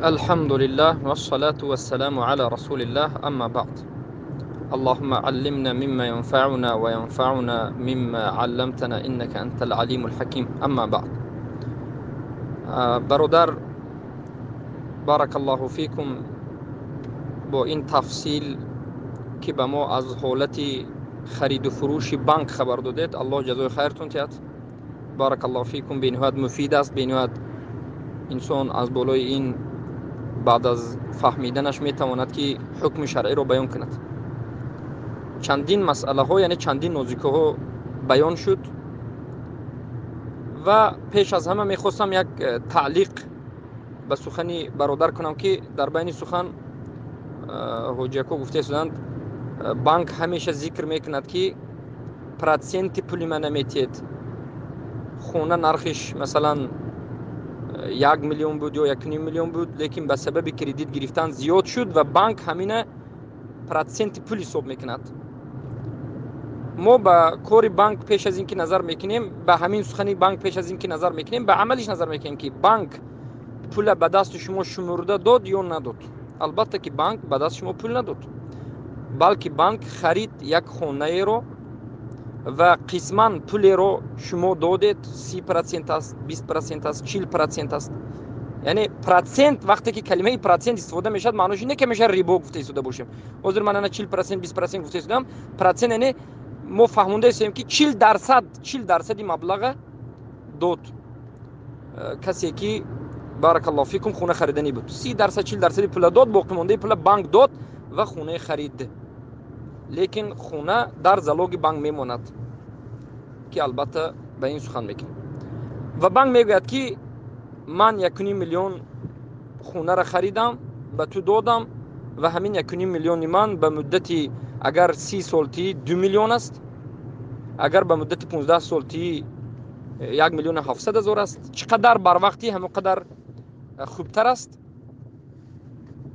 Алҳамдулиллаҳ вассалату вассаламу ала расулиллаҳ, амма баъд. Аллоҳумма аллимна мимма янфаъуна ва янфаъуна мимма алламтана иннака антал алимул ҳаким. Амма баъд. Бародар, баракаллоҳу фикум, бо ин тафсил ки ба мо аз ҳолати хариду фурӯши банк хабар додед, Аллоҳ ҷазои хайртон диҳад. Баракаллоҳу фикум, бениҳоят муфид аст, бениҳоят инсон аз болои ин баъд аз фаҳмиданаш метавонад ки ҳукми шаръиро баён кунад. Чандин масъалаҳо, яъне чандин нозикиҳо баён шуд ва пеш аз ҳама мехостам як таълиқ ба сухани бародар кунам, ки дар байни сухан ҳоҷиако гуфта шуданд, банк ҳамеша зикр мекунад, ки проценти пули ман наметиҳед. Хона нархиш масалан 1 миллион буд ё 1,5 миллион буд, лекин ба сабаби кредит гирифтан зиёд шуд ва банк ҳамина проценти пул ҳисоб мекунад. Мо ба кори банк пеш аз ин ки назар мекунем, ба ҳамин сухани банк пеш аз ин ки назар мекунем, ба амалиш назар мекунем, ки банк пула ба дасти шумо шумурда дод ё надод. Албатта ки банк ба дасти шумо пул надод, балки банк харид як хонаеро ва қисман пулеро шумо додед, 30% аст, 20% аст, 40% аст. Яъне процент, вақте ки калимаи процент истифода мешавад, маънош не ки мешавад рибо гуфта истода бошем. Ҳозир ман ана 40%, 20% гуфта истодам. Процент яъне мо фаҳмонда истем, ки 40%, 40 дарсади маблаға дод касе ки, баракаллоҳу фикум, хона хариданӣ буд. 30%, 40 дарсади пула дод, боқимондаи пула банк дод ва хонаи харид. Лекин хона дар залоги банк мемонад, ки албатта ба ин сухан мекунем. Ва банк мегӯяд, ки ман 1,5 миллион хонаро харидам, ба ту додам ва ҳамин 1,5 миллиони ман ба муддати агар 30 сол тии, 2 миллион аст, агар ба муддати 15 сол тии, 1 700 000 аст. Чӣ қадар барвақтӣ, ҳамон қадар хубтар аст.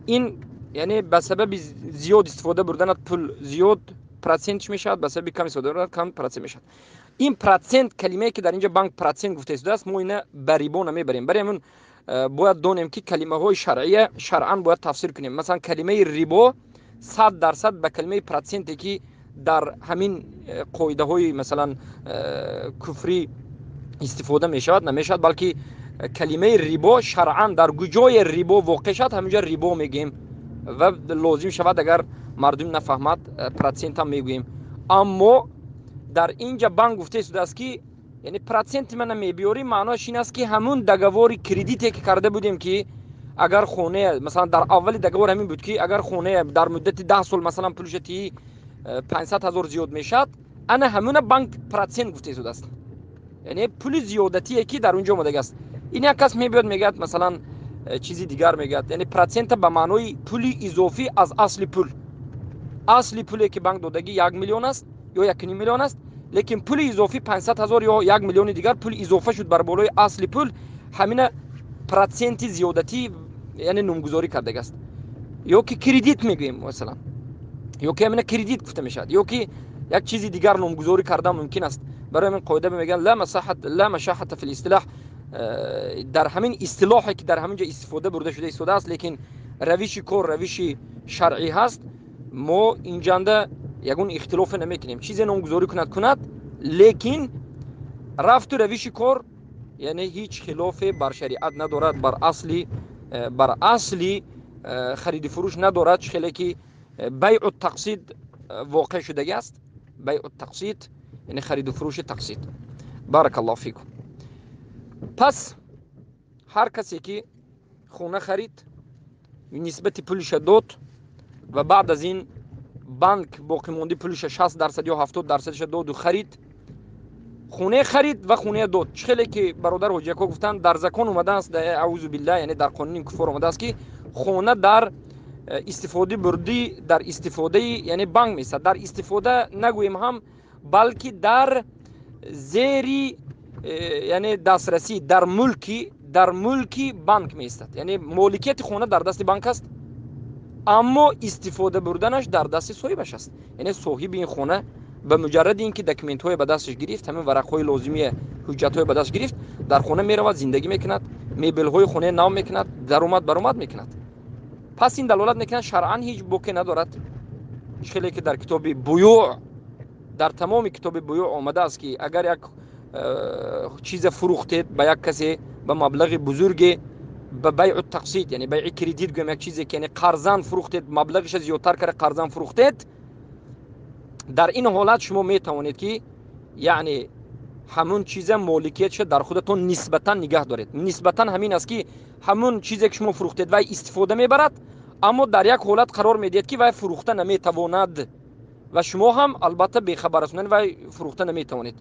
Ин яъне ба сабаби зиёд истифода бурданат пул зиёд процентш мешавад, ба сабаби кам истифода бурданат кам процент мешавад. Ин процент, калимае ки дар инҷа банк процент гуфта истодааст, мо ина ба рибо намебарем. Барои ҳамин бояд донем, ки калимаҳои шаръия шаръан бояд тафсир кунем. Масалан, калимаи рибо 100% ба калимаи проценте ки дар ҳамин қоидаҳои масалан куфрӣ истифода мешавад, намешавад, балки калимаи рибо шаръан дар куҷое рибо воқеъ шавад, ҳаминҷа рибо мегӯем ва лозим шавад, агар мардум нафаҳмад, процентам мегӯем. Аммо дар инҷа банк гуфта истодааст, ки яъне проценти мана мебиёрӣ, маъноаш ин аст, ки ҳамун договори кредите ки карда будем, ки агар хонае, масалан, дар аввали договор ҳамин буд, ки агар хонае дар муддати 10 сол масалан пулша тии, 500 000 зиёд мешавад, ана ҳамуна банк процент гуфта истодааст, яъне пули зиёдатие ки дар он ҷо омадагааст. Ин як кас мебиёд, мегӯяд, масалан, чизи дигар мегӯяд. Яъне процента ба маънои пули изофӣ аз асли пул. Асли пуле ки банк додагӣ 1 миллион аст ё 1,5 миллион аст, лекин пули изофӣ 500 000 ё 1 миллиони дигар пул изофа шуд бар болои асли пул, ҳамина проценти зиёдатӣ яъне номгузорӣ кардагааст. Ё ки кредит мегӯем масалан, ё ки ҳамина кредит гуфта мешавад, ё ки як чизи дигар номгузорӣ кардан мумкин аст. Барои ҳамин қоида мегӯянд: ла машаҳата фил истилоҳ. Дар ҳамин истилоҳе ки дар ҳамин ҷо истифода бурда шуда истодааст, лекин равиши кор равиши шаръӣ ҳаст, мо инҷанда ягон ихтилофе намекунем. Чизе номгузорӣ кунад, кунад, лекин рафту равиши кор яъне ҳеҷ хилофе бар шариат надорад, бар асли хариди фурӯш надорад. Чӣ хеле ки байъу тақсид воқеъ шудагӣ аст, байъу тақсид яъне хариду фурӯши тақсид. Баракаллоҳу фикум. Пас ҳар касе ки хона харид, нисбати пулиша дод ва баъд аз ин банк боқимондаи пулиша 60% ё 70 дарсадиша доду харид, хонае харид ва хонае дод. Чӣ хеле ки бародар ҳоҷиако гуфтанд, дар закон омадааст, аузу билла, яъне дар қонуни куфор омадааст, ки хона дар истифодаи бурдӣ, дар истифодаи яъне банк меистад. Дар истифода нагӯем ҳам, балки дар зери яъне дастрасӣ, дар мулки банк меистад. Яъне моликияти хона дар дасти банк аст, аммо истифода бурданаш дар дасти соҳибаш аст. Яъне соҳиби ин хона Ба муҷарради ин ки документҳое ба дасташ гирифт, ҳамин варақҳои лозимие, ҳуҷҷатҳое ба даст гирифт, дар хона меравад, зиндагӣ мекунад, мебелҳои хонаи нав мекунад, даромад баромад мекунад. Пас ин далолат мекунад, шаръан ҳеҷ боке надорад. Хеле ки дар китоби буюъ, дар тамоми китоби буюъ омадааст, ки агар як чизе фурӯхтед ба як касе ба маблағи бузурге, ба байъу тақсид, яъне байъи кредит гӯем, як чизе ки яъне қарзан фурӯхтед, маблағиша зиёдтар карда қарзан фурӯхтед, дар ин ҳолат шумо метавонед, ки яъне ҳамун чиза моликиятша дар худатон нисбатан нигаҳ доред. Нисбатан ҳамин аст, ки ҳамун чизе ки шумо фурӯхтед, вай истифода мебарад, аммо дар як ҳолат қарор медиҳед, ки вай фурӯхта наметавонад ва шумо ҳам албатта бехабар ҳастед, вай фурӯхта наметавонед,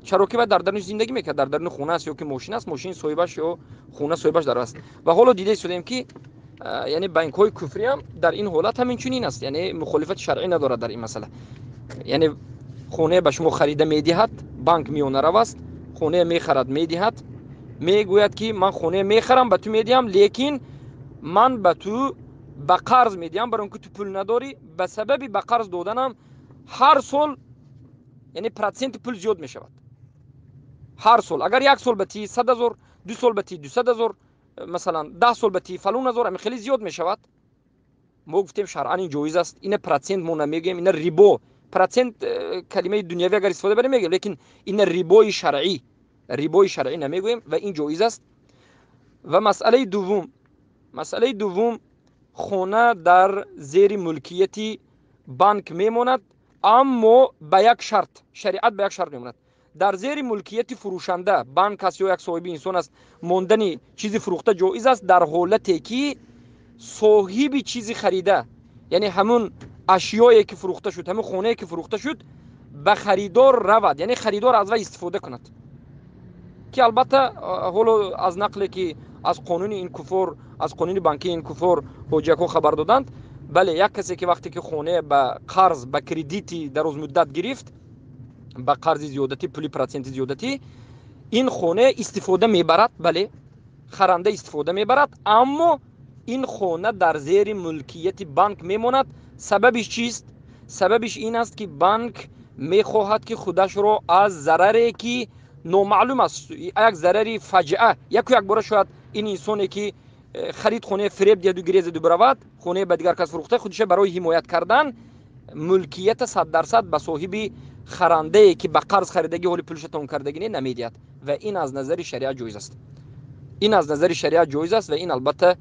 чаро ки вай дар даруниш зиндагӣ мекунад, дар даруни хона аст ё ки мошин аст, мошини соҳибаш ё хона соҳибаш дар аст. Ва ҳоло дида истодаем, ки яъне банкҳои куфрӣ ҳам дар ин ҳолат ҳамин чунин аст, яъне мухолифати шаръӣ надорад дар ин масъала. Яъне хонае ба шумо харида медиҳад, банк миёнарав аст, хонае мехарад, медиҳад, мегӯяд, ки ман хонае мехарам, ба ту медиҳам, лекин ман ба ту ба қарз медиҳам, барои он ки ту пул надорӣ. Ба сабаби ба қарз доданам ҳар сол яъне проценти пул зиёд мешавад. Ҳар сол агар як сол ба ти 100 000, 2 сол ба ти 200 000, масалан, 10 сол ба ти фалон ҳазор, ами хеле зиёд мешавад. Мо гуфтем, шаръан ин ҷоиз аст. Ина процент мо намегӯем, ина рибо. Процент калимаи дунявӣ агар истифода барем, мегӯем, лекин ина рибои шаръӣ, рибои шаръӣ намегӯем ва ин ҷоиз аст. Ва масъалаи дуввум, хона дар зери мулкияти банк мемонад, аммо ба як шарт. Шариат ба як шарт мемонад дар зери мулкияти фурӯшанда, банк аст ё як соҳиби инсон аст, мондани чизи фурӯхта ҷоиз аст дар ҳолате ки соҳиби чизи харида, яъне ҳамун ашёе ки фурӯхта шуд, ҳамун хонае ки фурӯхта шуд, ба харидор равад, яъне харидор аз вай истифода кунад. Ки албатта ҳоло аз нақле ки аз қонуни ин куфор, аз қонуни банкии ин куфор ҳоҷиякҳо хабар доданд, бале, як касе ки вақте ки хонае ба қарз, ба кредити дарозмуддат гирифт, ба қарзи зиёдатӣ, пули проценти зиёдатӣ, ин хона истифода мебарад, бале, харанда истифода мебарад, аммо ин хона дар зери мулкияти банк мемонад. Сабабиш чист? Сабабиш ин аст, ки банк мехоҳад, ки худашро аз зараре, ки номаълум аст, як зарари фаҷиа, яку якбора шояд ин инсоне ки харид хонаи фиреб диҳаду гирезаду биравад, хонаи ба дигар кас фурӯхта, худиша барои ҳимоят кардан мулкията 100% ба соҳиби харандае, ки ба қарз харидагӣ, ҳоли пулша тамом кардагӣ не, намедиҳад. Ва ин аз назари шариат ҷоиз аст. Ин аз назари шариат ҷоиз аст. Ва ин албатта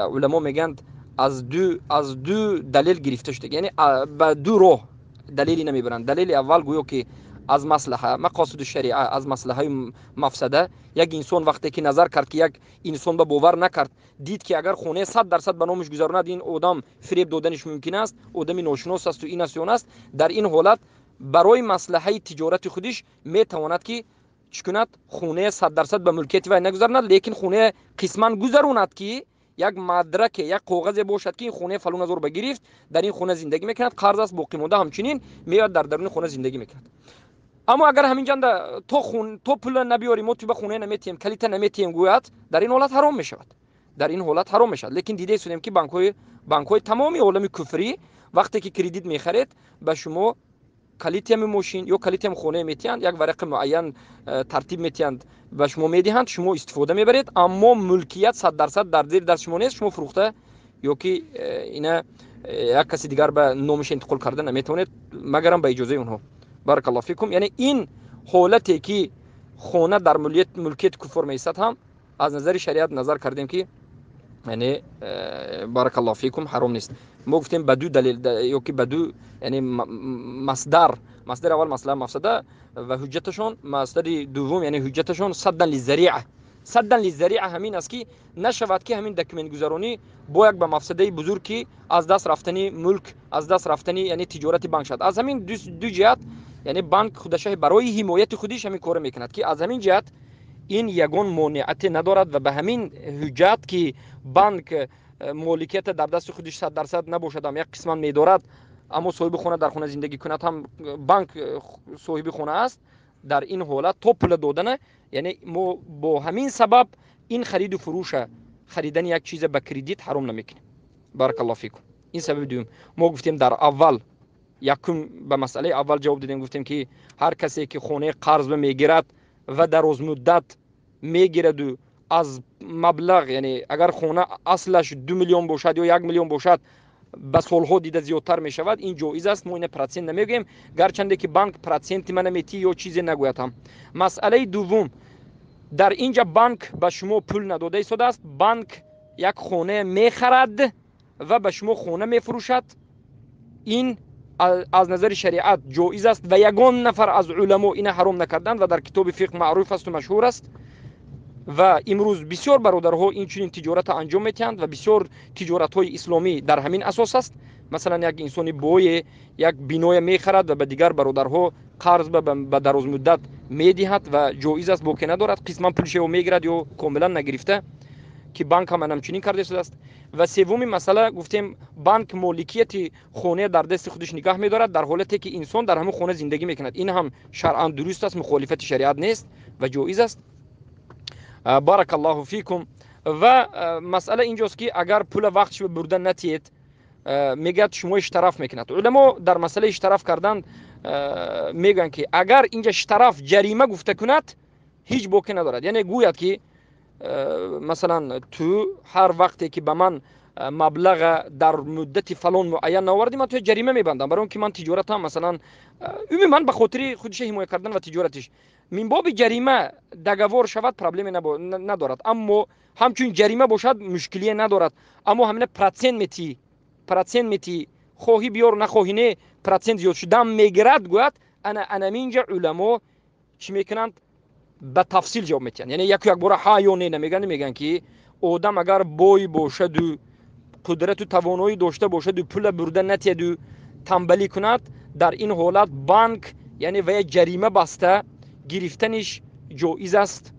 уламо мегӯянд, аз ду далел гирифта шуда, яъне ба ду роҳ далели намебаранд. Далели аввал гӯё ки аз маслаҳа, мақосиду шариа, аз маслаҳаи мафсада. Як инсон вақте ки назар кард, ки як инсон ба бовар накард, дид, ки агар хонаи 100% ба номаш гузаронад, ин одам фиреб доданиш мумкин аст, одами ношинос асту ин аст, он аст, дар ин ҳолат барои маслаҳаи тиҷорати худиш метавонад, ки чӣ кунад? Хонаи 100% ба мулкияти вай нагузаронад, лекин хонаи қисман гузаронад, ки як мадраке, як коғазе бошад, ки ин хонаи фалон ҳазор ба гирифт, дар ин хона зиндагӣ мекунад, қарз аст, боқимонда ҳамчунин меояд, дар даруни хона зиндагӣ мекунад. Аммо агар ҳамин ҷанда то пула набиёрӣ, мо ту ба хонае наметиҳем, калита наметиҳем гӯяд, дар ин ҳолат ҳаром мешавад. Дар ин ҳолат ҳаром мешавад. Лекин дида истодем, ки банкҳои тамоми олами куфрӣ вақте ки кредит мехаред, ба шумо калити ҳами мошин ё калити ҳами хонае метиҳанд, як варақи муайян тартиб метиҳанд, ба шумо медиҳанд, шумо истифода мебаред, аммо мулкият 100% дар зери даст шумо нест. Шумо фурӯхта ё ки ина як каси дигар ба номаш интиқол карда наметавонед, магарам ба иҷозаи онҳо. Баракаллоҳу фикум. Яъне ин ҳолате ки хона дар мулкияти куффор меистад ҳам аз назари шариат назар кардем, ки яъне баракаллоҳу фикум, ҳаром нест. Мо гуфтем, ба ду далел ё ки ба ду яъне масдар. Масдари аввал маслаҳа, мафсада ва ҳуҷҷаташон. Масдари дуввум, яъне ҳуҷҷаташон, саддан лизариа. Саддан лизариа ҳамин аст, ки нашавад, ки ҳамин документгузаронӣ бо як ба мафсадаи бузург, ки аз даст рафтани мулк, аз даст рафтани яъне тиҷорати банк шавад. Аз ҳамин ду ҷиҳат, яъне банк худаша барои ҳимояти худиш ҳамин корро мекунад, ки аз ҳамин ҷиҳат ин ягон монеате надорад. Ва ба ҳамин ҳуҷҷат, ки банк моликията дар дасти худиш 100% набошадам, як қисман медорад, аммо соҳиби хона дар хона зиндагӣ кунад ҳам, банк соҳиби хона аст. Дар ин ҳолат то пула додана, яъне мо бо ҳамин сабаб ин хариду фурӯша, харидани як чиза ба кредит ҳаром намекунем. Баракаллоҳу фикум. Ин сабаби дуюм. Мо гуфтем, дар аввал Якум, ба масъалаи аввал ҷавоб дидем, гуфтем, ки ҳар касе ки хонаи қарз мегирад ва дарозмуддат мегираду аз маблағ, яъне агар хона аслаш 2 миллион бошад ё 1 миллион бошад, ба солҳо дида зиёдтар мешавад, ин ҷоиз аст. Мо ина процент намегӯем, гарчанде ки банк проценти мана метӣ ё чизе нагӯяд ҳам. Масъалаи дуввум: дар инҷа банк ба шумо пул надода истодааст. Банк як хона мехарад ва ба шумо хона мефурӯшад. Ин аз назари шариат ҷоиз аст ва ягон нафар аз уламо ина ҳаром накарданд ва дар китоби фиқҳ маъруф асту машҳур аст. Ва имрӯз бисёр бародарҳо инчунин тиҷората анҷом метиҳанд ва бисёр тиҷоратҳои исломӣ дар ҳамин асос аст. Масалан, як инсони бое як биноя мехарад ва ба дигар бародарҳо қарз ба дарозмуддат медиҳад ва ҷоиз аст, боке надорад. Қисман пулша ё мегирад ё комилан нагирифта, ки банк ҳам ҳамчунин карда истодааст. Ва севуми масъала гуфтем: банк моликияти хона дар дасти худаш нигаҳ медорад, дар ҳолате ки инсон дар ҳамон хона зиндагӣ мекунад. Ин ҳам шаръан дуруст аст, мухолифати шариат нест ва ҷоиз аст. بارك الله فيكم. Ва масъала инҷост, ки агар пула вақтш бурда натиед, мегӯяд, шумо штраф мекунад. Уламо дар масъалаи штраф кардан мегӯянд, ки агар инҷа штраф ҷарима гуфта кунад, ҳеҷ боке надорад. Яъне гӯяд, ки масалан, ту ҳар вақте ки ба ман маблаға дар муддати фалон муайян наовардӣ, ман туя ҷарима мебандам, барои он ки ман тиҷоратам, масалан, умуман ба хотири худиша ҳимоя кардан ва тиҷоратиш мин боби ҷарима договор шавад, проблеме надорад. Аммо ҳамчун ҷарима бошад, мушкилие надорад. Аммо ҳамина процент метӣ, процент метӣ, хоҳӣ биёр, нахоҳӣ не, процент зиёд шудан мегирад, гӯяд, ана анаминҷа уламо чӣ мекунанд? Ба тафсил ҷавоб метиҳанд. Яъне яку якбора ҳа ё не намегӯянд. Мегӯянд, ки одам агар бой бошаду қудрату тавоноӣ дошта бошаду пула бурда натиҳаду тамбалӣ кунад, дар ин ҳолат банк, яъне вая ҷарима баста гирифтаниш ҷоиз аст.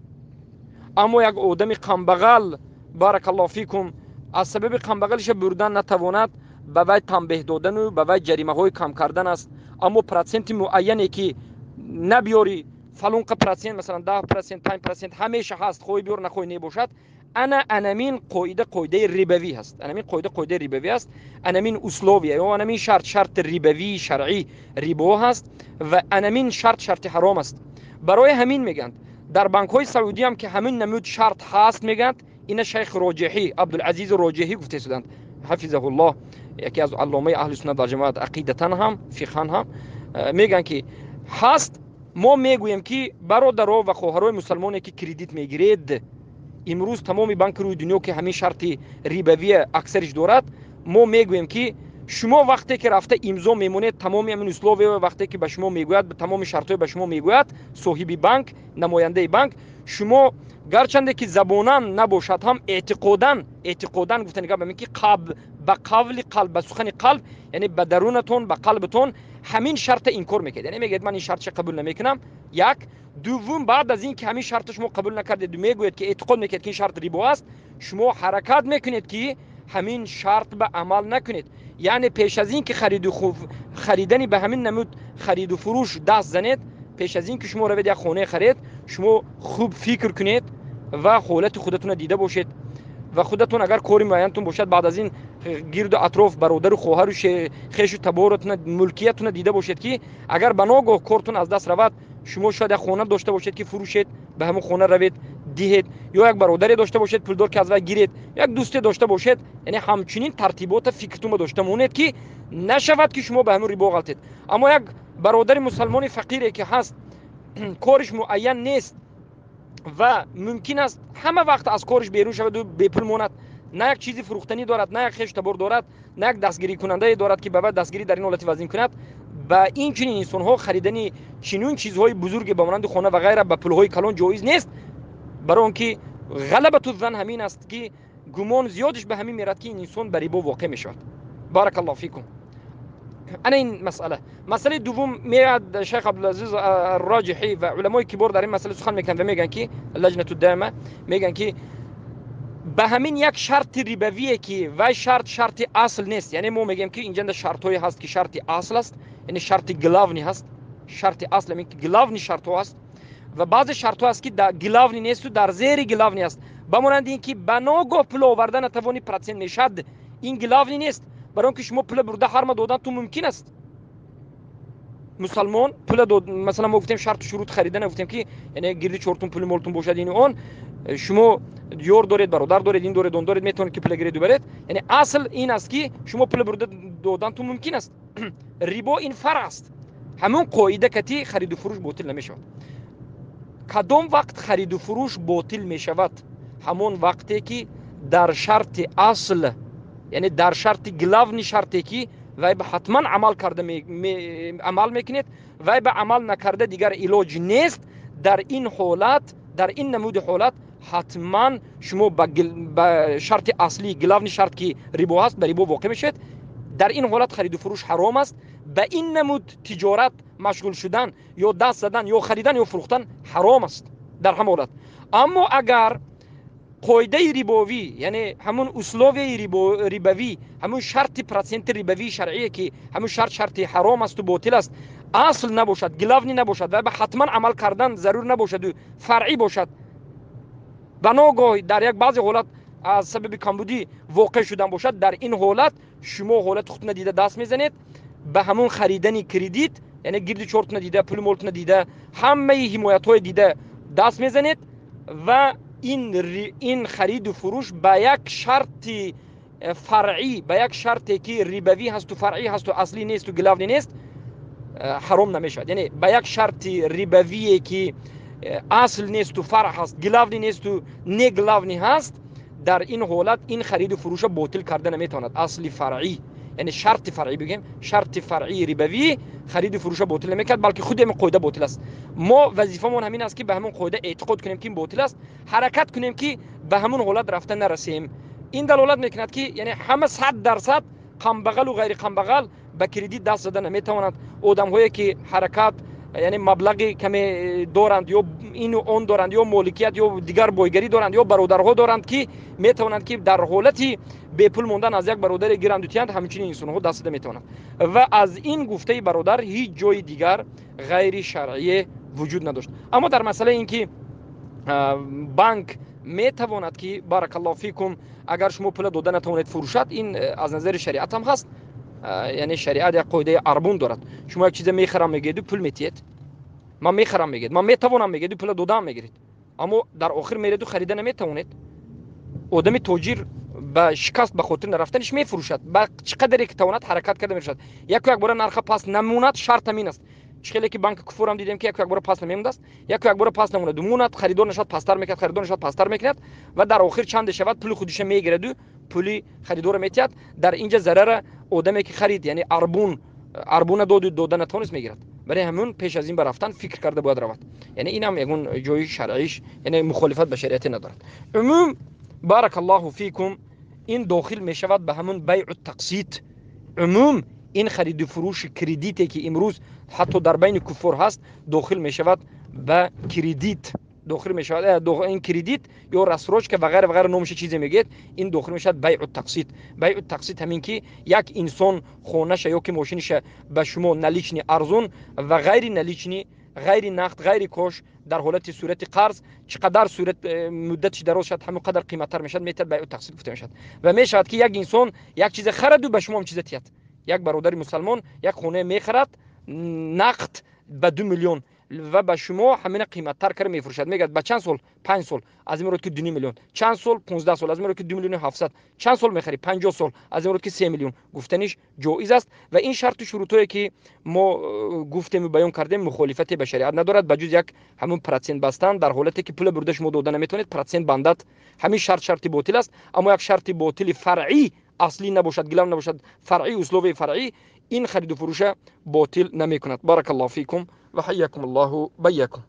Аммо як одами камбағал, بارك الله فيكم, аз сабаби камбағалиша бурдан натавонад, ба вай танбеҳ додану ба вай ҷаримаҳои кам кардан аст. Аммо проценти муайяне ки набиёри, фалонқа процент, масалан 10%, 5% ҳамеша ҳаст, хоҳӣ биёр, нахоҳӣ не бошад, ана анамин қоида қоидаи рибавӣ ҳаст. Анамин қоида қоидаи рибавӣ аст. Анамин условия ё анамин шарт шарти рибавии шаръӣ рибо ҳаст ва анамин шарт шарти ҳаром аст. Барои ҳамин мегӯянд, дар банкҳои саудиам ки ҳамин намуд шарт ҳаст, мегӯянд, ина шайх Роҷиҳӣ, Абдулазизи Роҷиҳӣ гуфта истоданд, حفظه الله, яке аз алломаи аҳли суннат вал ҷамоат, ақидатан ҳам, фиқҳан ҳам, мегӯянд, ки ҳаст. Мо мегӯем, ки бародаро ва хоҳарои мусалмоне ки кредит мегиред, имрӯз тамоми банки рӯи дунё ки ҳамин шарти рибавия аксариш дорад, мо мегӯем, ки шумо вақте ки рафта имзо мемонед, тамоми ҳамин условия вақте ки ба шумо мегӯяд, тамоми шартҳое ба шумо мегӯяд соҳиби банк, намояндаи банк, шумо гарчанде ки забонан набошад ҳам, эътиқодан, эътиқодан гуфтани гап ҳамин ки ба қавли қалб, ба сухани қалб, яъне ба дарунатон, ба қалбатон ҳамин шарта инкор мекунед. Яъне мегӯяд: «Ман ин шартша қабул намекунам». Як. Дуввум, баъд аз ин ки ҳамин шарта шумо қабул накардед, мегӯяд ки эътиқод мекунед, ки ин шарт рибо аст, шумо ҳаракат мекунед, ки ҳамин шарт ба амал накунед. Яъне пеш аз ин ки харидани ба ҳамин намуд хариду фурӯш даст занед, пеш аз ин ки шумо равед як хонае харед, шумо хуб фикр кунед ва ҳолати худатонро дида бошед ва худатон агар кори муайянтон бошад, баъд аз ин гирду атроф, бародару хоҳару хешу таборатона, мулкиятона дида бошед, ки агар ба ногоҳ кортон аз даст равад, шумо шояд як хона дошта бошед, ки фурӯшед, ба ҳамон хона равед, диҳед, ё як бародаре дошта бошед пулдор, ки аз вай гиред, як дӯсте дошта бошед. Яъне ҳамчунин тартибота фикртонба дошта монед, ки нашавад, ки шумо ба ҳамон рибо ғалтед. Аммо як бародари мусалмони фақире ки ҳаст, кориш муайян нест ва мумкин аст ҳама вақт аз кориш берун шаваду бепул монад, на як чизи фурӯхтанӣ дорад, на як хешу табор дорад, на як дастгирикунандае дорад, ки ба вай дастгирӣ дар ин ҳолати вазин кунад, ба ин чунин инсонҳо харидани чунин чизҳои бузурге ба монанди хона ва ғайра ба пулҳои калон ҷоиз нест, барои он ки غلبة الظن ҳамин аст, ки гумон зиёдиш ба ҳамин мерад, ки ин инсон ба рибо воқеъ мешавад. بارك الله فيكم. Ана ин масъала. Масъалаи дуввум меяд, шайх Абдулазиз Роҷиҳӣ ва уламои кибор дар ин масъала сухан мекунанд ва мегӯянд, ки Лаҷнату Доима мегӯянд, ки ба ҳамин як шарти рибавие, ки вай шарт шарти асл нест. Яъне мо мегӯем, ки инҷанда шартҳое ҳаст, ки шарти асл аст, яъне шарти главный ҳаст, шарти асл ҳамин ки главный шартҳо ҳаст, ва баъзе шартҳо ҳаст, ки главный несту дар зери главный аст, ба монанди ин ки ба ногоҳ пул оварда натавони, процент мешавад. Ин главный нест, барои он ки шумо пула бурда ҳар ма додан ту мумкин аст. Мусалмон пула дод, масалан, мо гуфтем шарту шурут харида, гуфтем ки яъне гирди чортун пули молтун бошад, ини он шумо ёр доред, бародар доред, ин доред, он доред, метавонед ки пула гиреду баред. Яъне асл ин аст, ки шумо пула бурда додантун мумкин аст. Рибо ин фаръ аст. Ҳамон қоида кати хариду фурӯш ботил намешавад. Кадом вақт хариду фурӯш ботил мешавад? Ҳамон вақте ки дар шарти асл, яъне дар шарти главный шарте ки вай ба ҳатман амал карда амал мекунед, вай ба амал накарда дигар илоҷ нест. Дар ин ҳолат, дар ин намуди ҳолат ҳатман шумо ба шарти аслӣ, главный шарт, ки рибо ҳаст, ба рибо воқеъ мешавед. Дар ин ҳолат хариду фурӯш ҳаром аст. Ба ин намуд тиҷорат машғул шудан ё даст задан ё харидан ё фурӯхтан ҳаром аст дар ҳама ҳолат. Аммо агар қоидаи рибовӣ, яъне ҳамун условияи рибавӣ, ҳамун шарти проценти рибавии шаръие, ки ҳамун шарт шарти ҳаром асту ботил аст, асл набошад, главный набошад ва ба ҳатман амал кардан зарур набошаду фаръӣ бошад, ба ногоҳ дар як баъзе ҳолат аз сабаби камбудӣ воқеъ шудан бошад, дар ин ҳолат шумо ҳолати худтона дида даст мезанед ба ҳамун харидани кредит, яъне гирди чортона дида, пули молтона дида, ҳамаи ҳимоятҳое дида даст мезанед ва ин хариду фурӯш ба як шарти фаръӣ, ба як шарте ки рибавӣ ҳасту фаръӣ ҳасту аслӣ несту главный нест, ҳаром намешавад. Яъне ба як шарти рибавие ки асл несту фаръ ҳаст, главный несту не главный ҳаст, дар ин ҳолат ин хариду фурӯша ботил карда наметавонад. Асли фаръӣ, яъне шарти фаръӣ бигем, шарти фаръии рибавӣ хариду фурӯша ботил намекард, балки худи ҳамин қоида ботил аст. Мо вазифамон ҳамин аст, ки ба ҳамон қоида эътиқод кунем, ки ин ботил аст, ҳаракат кунем, ки ба ҳамон ҳолат рафта нарасем. Ин далолат мекунад, ки яъне ҳама 100% камбағалу ғайриқамбағал ба кредит даст зада наметавонанд. Одамҳое ки ҳаракат, яъне маблағи каме доранд, ё ину он доранд, ё моликият, ё дигар бойгарӣ доранд, ё бародарҳо доранд, ки метавонанд, ки дар ҳолати бепул мондан аз як бародаре гиранду тиҳанд, ҳамчунин инсонҳо даст зада метавонанд. Ва аз ин гуфтаи бародар ҳеҷ ҷои дигар ғайри шаръие вуҷуд надошт. Аммо дар масъалаи ин ки банк метавонад, ки баракаллоҳу фикум, агар шумо пула дода натавонед, фурӯшад, ин аз назари шариат ҳам ҳаст. Яъне шариат як қоидаи арбун дорад. Шумо як чиза мехарам мегӯеду пул метиҳед, ман мехарам мегӯед, ман метавонам мегӯеду пула додаам мегиред, аммо дар охир мереду харида наметавонед. Одами тоҷир ба шикаст ба хотир нарафтаниш мефурӯшад, ба чӣ қадаре ки тавонад ҳаракат карда мефурӯшад. Яку якбора нарха паст намонад, шарт ҳамин аст. Чӣ хеле ки банки куфурам дидем, ки яку якбора паст намемондааст, яку якбора паст намонаду монад, харидор нашавад, пасттар мекунад, харидор нашавад, пасттар мекунад ва дар охир чанде шавад, пули худиша мегираду пули харидорро метиҳад. Дар инҷа зарара одаме ки харид, яъне арбун, арбуна доду дода натавонист, мегирад. Барои ҳамун пеш аз ин ба рафтан фикр карда бояд равад. Яъне инам ягон ҷои шаръиш, яъне мухолифат ба шариате надорад. Умум, баракаллоҳу фикум, ин дохил мешавад ба ҳамун байъу тақсит. Умум ин хариду фурӯши кредите, ки имрӯз ҳатто дар байни куффор ҳаст, дохил мешавад ба кредит, дохил мешавад ин кредит ё рассрочка ва ғайра ва ғайра, номаша чизе мегӯяд, ин дохил мешавад байъу тақсит. Байъу тақсит ҳамин ки як инсон хонаша ё ки мошиниша ба шумо наличный, арзон ва ғайри наличный, ғайри нақд, ғайри кош, дар ҳолати сурати қарз, чӣ қадар сурат муддатиш дароз шавад, ҳамон қадар қиматтар мешавад, метавад байъу тақсит гуфта мешавад. Ва мешавад, ки як инсон як чизе хараду ба шумо ҳам чизе тиҳад. Як бародари мусалмон як хонае мехарад нақд ба 2 миллион ва ба шумо ҳамина қиматтар карда мефурӯшад. Мегӯяд: ба чанд сол? 5 сол. Аз ин мурод ки 2,5 миллион. Чанд сол? 15 сол. Аз ин мурод ки 2,7 миллион. Чанд сол мехарӣ? 50 сол. Аз ин мурод ки 3 миллион. Гуфтаниш ҷоиз аст. Ва ин шарту шурутҳое ки мо гуфтему баён кардем, мухолифате ба шариат надорад, ба ҷуз як ҳамун процент бастан. Дар ҳолате ки пула бурда шумо дода наметавонед, процент бандад, ҳамин шарт шарти ботил аст. Аммо як шарти ботили фаръӣ, аслӣ набошад, главный набошад, фаръӣ, условияи фаръӣ, ин хариду фурӯша ботил намекунад. Баракаллоҳу фикум ва ҳайякум аллоҳу байякум.